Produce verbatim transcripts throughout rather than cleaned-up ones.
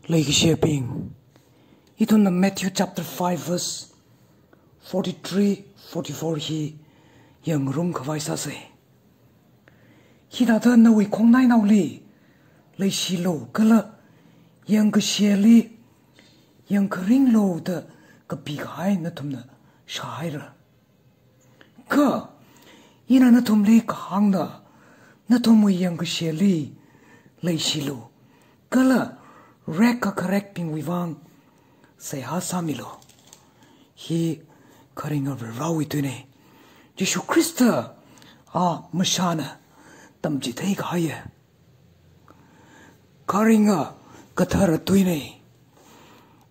Leikashibing, ithumna Matthew chapter five verse forty-three, forty-four hi yangngarum khavai sāsa. Hithāda nawui khongnainaoli leishilu kala yangkashili yangkharinglu da kapikahai nathumna shāhaira. Kha ina nathumli kahāngna, nathumwui yangkashili leishilu kala rekkakharekbingwui vang seihā sāmilu. Hi kharinga Varewui tuina. Jishu Khrista a mashana tamchithei kahaiya kharinga kathara tuina.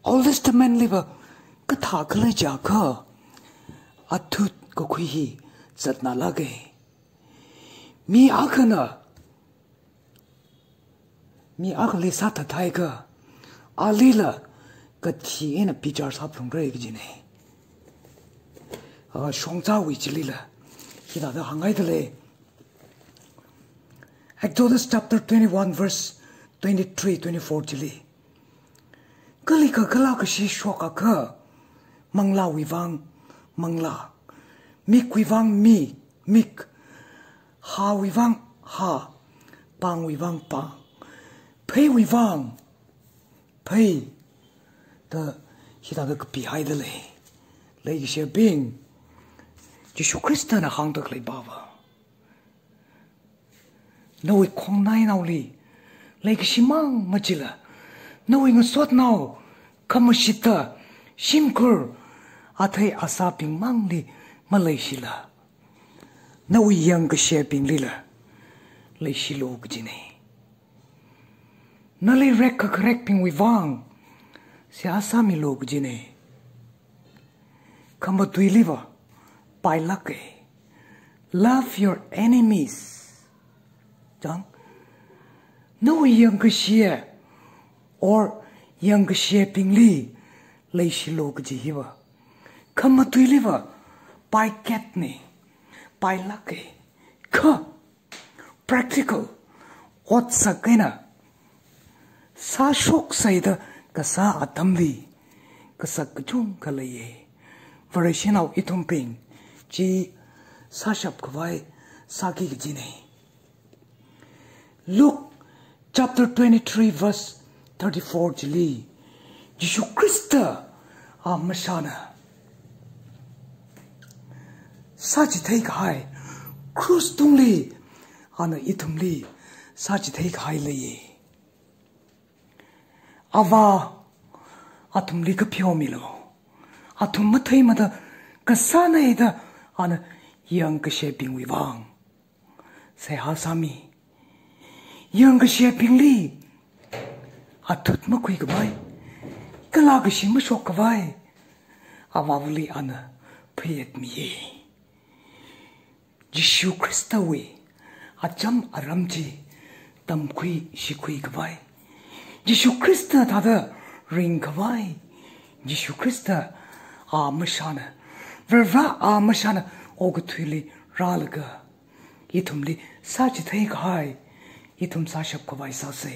Old Testament liva kathā khalei jiakha athut kakhui hi zatnalāka. Mi akhana mi akhali sāthat haiakha, alila kathi eina bichar sāphalungra kajina. Ah, Shongzawui chilila hithāda hānghaida lei. Exodus chapter twenty-one verse twenty-three, twenty-four chili, kalikha kala kashi shokakha, manglāwui vang manglā, mikwui vang mi, mik, hāwui vang hā, pāngwui vang pāng, pheiwui vang phei, da hithāda kapihaida lei. Leikashibing, Jishu Khristana hāngda khalei pava, nawui khongnainaoli leikashimang machila, nawui ngasotnao khamashita shimkhur athei asābingmangli maleishila, nawui yangkashibinglila leishilu kajina. Nali rekkakharekbingwui vang seihā sāmilu kajina. Khamatuiliva pailāka. Love your enemies. Chang, nawui yangkashiya or yangkashibingli leishilu kaji hiva khamatuiliva paiketna, pailāka. Kha practical, otsak eina sāshoksa da kasā atamli kasak kachungkha leiya. Vareshinao ithumbing chi sāshap khavai sāki kajina. Luke chapter twenty-three verse thirty-four chili, Jishu Khrista a mashana sāchithei kahai, cross tungli ana ithumli sāchithei kahai leiya. Ava, athumli kapheomilu. Athum matheimada kasāna da ana yangkashibingwui vang seihā sāmi. Yangkashibingli athut makhui khavai, kala kashi mashok khavai, Avāvali ana phayetmiya. Jishu Khristawui acham aram chi tamkhui shikhui khavai, Jishu Khrista thāda ring khavai, Jishu Khrista a mashana, Varivara a mashana okathuili rālaga ithumli sāchithei kahai, ithum sāshap khavai sāsa.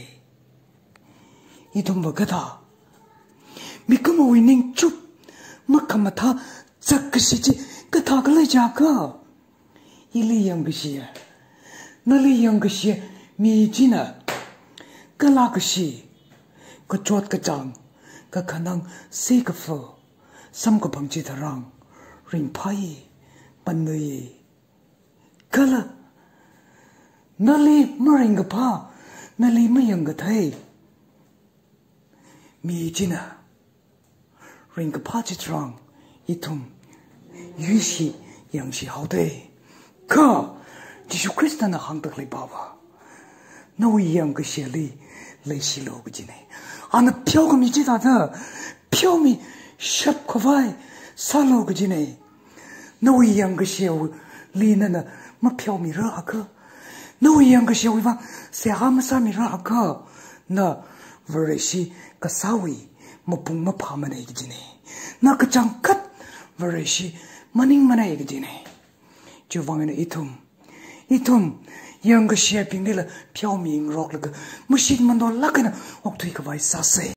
Ithumva kathā, mikumowui ningchup makhamathā zakkashi chi kathā khala jiakha, ili yangkashiya, nali yangkashiya mi china kala kashi, kachot kachāng, kakhanang sikafa, samkaphang chitharan ringphai, panui. Kala nali maringkaphā, nali mayangkathei mi china ringkaphā chitharan ithum yuishi yangshi haoda. Kha Jishu Khristana hāngda khalei pava, nawui yangkashili leishilu kajina. Ana pheokhami chithāda pheomishap khavai sālu kajina. Nawui yangkashili nana mapheomira akha, nawui yangkashiwui vang seihā masāmira akha, na Vareshi kasāwui mapung maphāmana kajina. Na kachangkhat Vareshi maningmana kajina. Chiwuivang eina ithum, ithum yangkashibinglila pheomingaroklaga mashit mandolāk eina okthui khavai sāsa.